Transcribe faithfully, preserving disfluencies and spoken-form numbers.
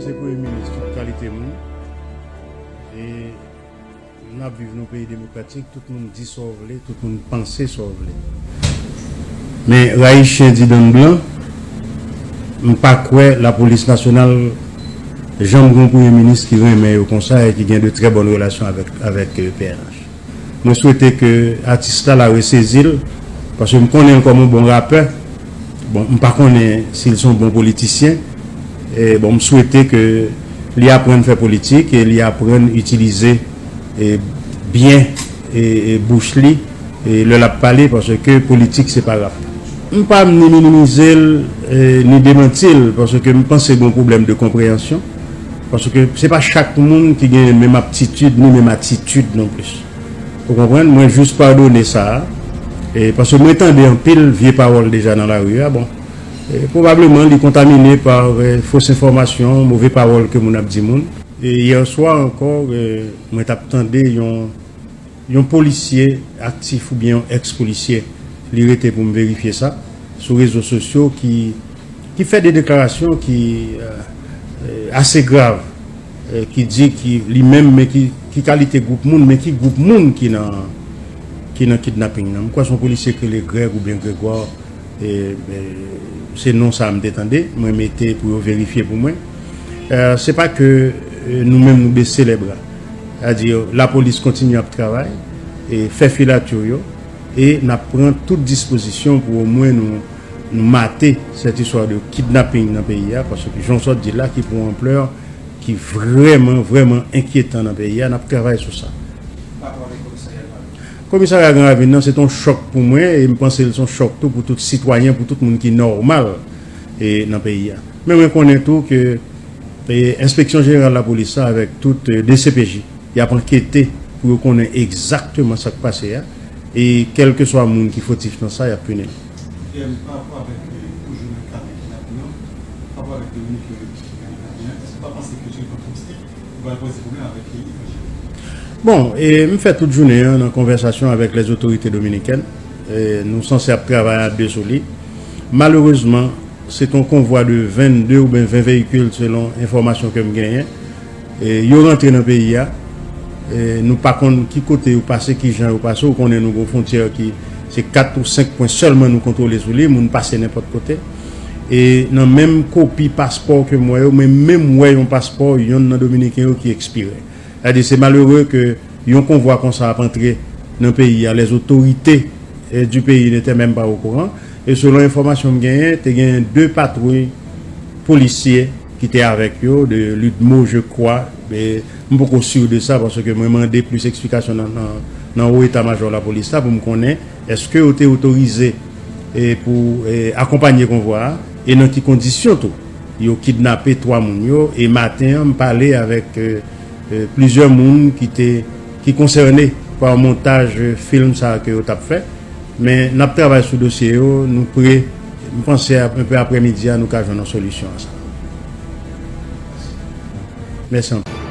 Se premye minis tout kalite moun. E n ap viv nan peyi demokratik, tout moun di sa w vle, tout moun panse sa w vle. Men rayi chen di dann blan, m pa kwè lapolis nasyonal janm gen yon premye minis ki renmen yo konsa e ki gen de trè bòn relasyon avèk, avèk, eh, P N H. Mwen swete ke atis la, la resezi l, paske m konnen l kòm yon bon rapè. Bon, m pa konnen si l se yon bon politisyen. E, bon, m swete ke li aprann fè politik e li aprann itilize, e, byen, e, e, bouch li, e, lè l ap pale, paske politik se pa rap. M pa ni minimize l, e, ni demanti l, paske m panse gen yon pwoblèm de konpreyansyon, paske se pa chak moun ki gen menm aptitid ni menm atitid non plis. Ou konprann? Mwen jis padone sa a. E, paske mwen tande anpil vye pawòl deja nan lari a. Bon, e, pwobableman li kontamine pa, e, fos enfòmasyon, move pawòl ke moun ap di moun. E yè swa ankò, e, mwen t ap tande yon, yon polisye aktif oubyen yon èks polisye, li rete pou m verifye sa, sou rezo sosyo ki, ki fè de deklarasyon ki, e, e, ase grav, e, ki di ki li menm, men ki, ki kalite gwoup moun, men ki gwoup moun ki nan, ki nan kidnaping nan. M kwè se yon polisye ki rele Greg oubyen Gregwa, e, e, se non sa a m te tande, mwen mete pou yo verifye pou mwen. E, se pa ke, e, nou menm nou bese lè bra. Sètadi, lapolis kontinye ap travay, e fè filatyo yo, e n ap pran tout dispozisyon pou omwen nou, nou mate sèt istwa de kidnaping nan peyi a, paske jan w sot di l la, ki pran yon anplè ki vrèman, vrèman enkyetan nan peyi a, n ap travay sou sa. Komisarya Gran Ravin nan, se t on chòk pou mwen, e m panse l se on chòk tou pou tout sitwayen, pou tout moun ki nòmal, e, nan peyi a. Men mwen konnen tou ke, e, Enspeksyon Jeneral Lapolis la avèk tout, e, D C P J, y ap ankete pou yo konnen egzakteman sa k pase a, e kèlkeswa moun ki fotif nan sa, y ap pini l. P M, pa rapò avèk, e, toujou nan ka de kidnaping nan, pa rapò avèk Dominik, e, kidnaping nan, èske w pa panse ke sou le plan touristik, Bon, e m fè tout jounen an nan konvèsasyon avèk lèzotorite dominikèn. E nou sanse ap travay a de sou li. Malerezman, se t on konvwa de vennde oubyen ven veyikil, selon enfòmasyon ke m genyen. E yo rantre nan peyi a. E nou pa konn ki kote yo pase, ki jan yo pase. Ou konnen nou gen yon fwontyè ki se kat ou senk pwen sèlman nou kontwole sou li, moun pase nenpòt kote. E nan menm kopi paspò ke m wè yo, mwen menm wè yon paspò yonn nan Dominiken yo ki ekspire. Sètadi, se malere ke yon konvwa konsa ap antre nan peyi a, les autorités, eh, du pays n'étaient même pas au courant. E selon enfòmasyon m genyen, te genyen de patwouy polisye ki te avèk yo, de Ludmo, je crois. E m poko si de sa, paske mwen mande plis eksplikasyon nan, nan, nan wo eta majò lapolis la pou m konnen èske yo te otorize, e, pou, e, akonpanye konvwa a, e nan ki kondisyon tou. Yo kidnape twa moun yo, e maten an, m pale avèk, e, e, plizyè moun ki te, ki konsène pa montaj, e, fim sa a ke yo t ap fè. Men n ap travay sou dosye yo, nou pre, m panse ap-, enpe aprèmidi a, nou ka jwenn yon solisyon a sa. Mèsi anpil.